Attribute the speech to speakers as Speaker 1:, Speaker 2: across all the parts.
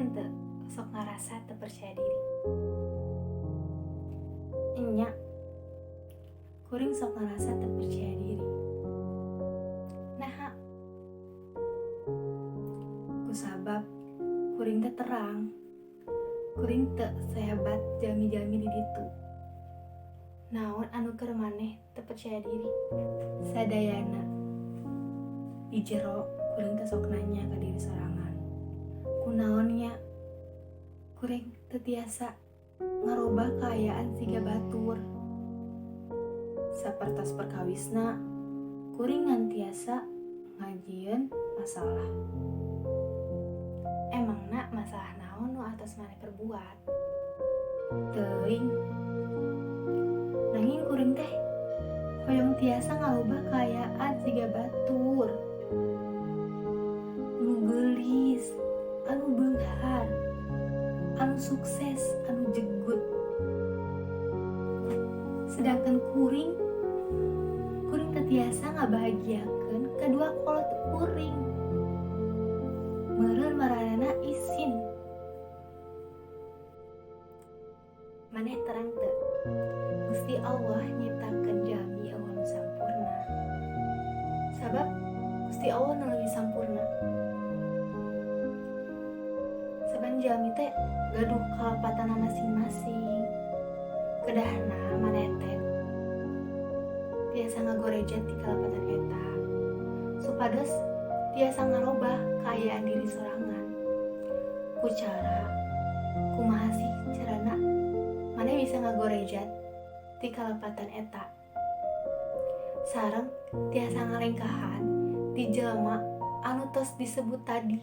Speaker 1: Anjeun teu sok ngarasa teu percaya diri? Enya, kuring sok ngarasa teu percaya diri. Naha? Kusabab kuring teh terang, kuring teu sehebat jalmi-jalmi di ditu. Naon anu keur maneh teu percaya diri? Sadayana di jero kuring teh sok nanya ka diri sorangan, kunaon nya kuring teu tiasa ngarobah kaayaan siga batur? Sapertos perkawisna, kuring ngan tiasa ngajieun masalah. Emangna masalah naon nu atos maneh perbuat? Teuing. Nanging kuring teh hoyong tiasa ngarobah kaayaan siga batur. Nu geulis, anu beunghar, anu sukses, anu jegut. Sedangkan kuring, kuring teu tiasa ngabahagiakeun kadua kolot kuring. Meureun maranehna isin. Maneh terang teu? Gusti Allah nyiptakeun jalmi euweuh nu sampurna. Sabab Gusti Allah nu leuwih sampurna. Saban jalmi teh gaduh kalepatanna masing-masing. Kedahna maneh teh tiasa ngagorejat ti kalepatan eta supados tiasa ngarobah kaayaan diri sorangan. Ku cara kumaha sih carana maneh bisa ngagorejat ti kalepatan eta sareng tiasa ngalengkahan ti jelema anu tos disebut tadi?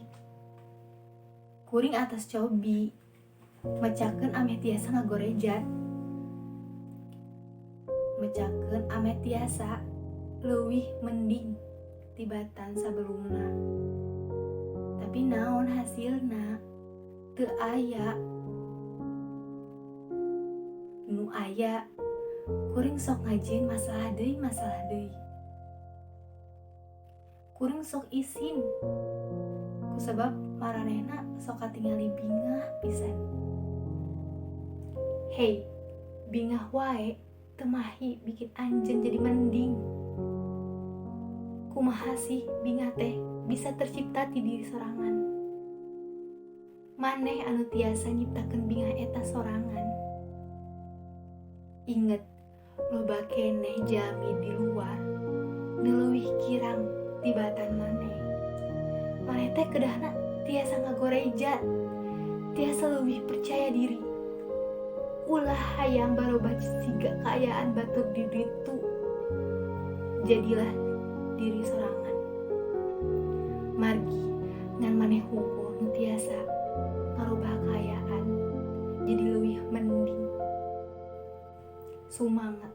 Speaker 1: Kuring atos cobi mecakeun ameh tiasa ngagorejat, mecakeun ameh tiasa leuwih mending tibatan sabelumna. Tapi naon hasilna? Teu aya. Nu aya, kuring sok ngajieun masalah deui, masalah deui. Kuring sok isin kusabab maranehna sok katingali bingah pisan. Hey, bingah wae teu mahi bikin anjeun jadi mending. Kumaha sih bingah teh bisa tercipta ti diri sorangan? Maneh anu tiasa nyiptakeun bingah eta sorangan. Inget, loba keneh jalmi di luar nu leuwih kirang tibatan maneh. Maneh teh kedahna tiasa ngagorejat, tiasa leuwih percaya diri. Ulah hayang barobah siga kaayaan batur di ditu. Jadilah diri sorangan. Margi ngan maneh hungkul nu tiasa ngarobah kaayaan jadi leuwih mending. Sumanget.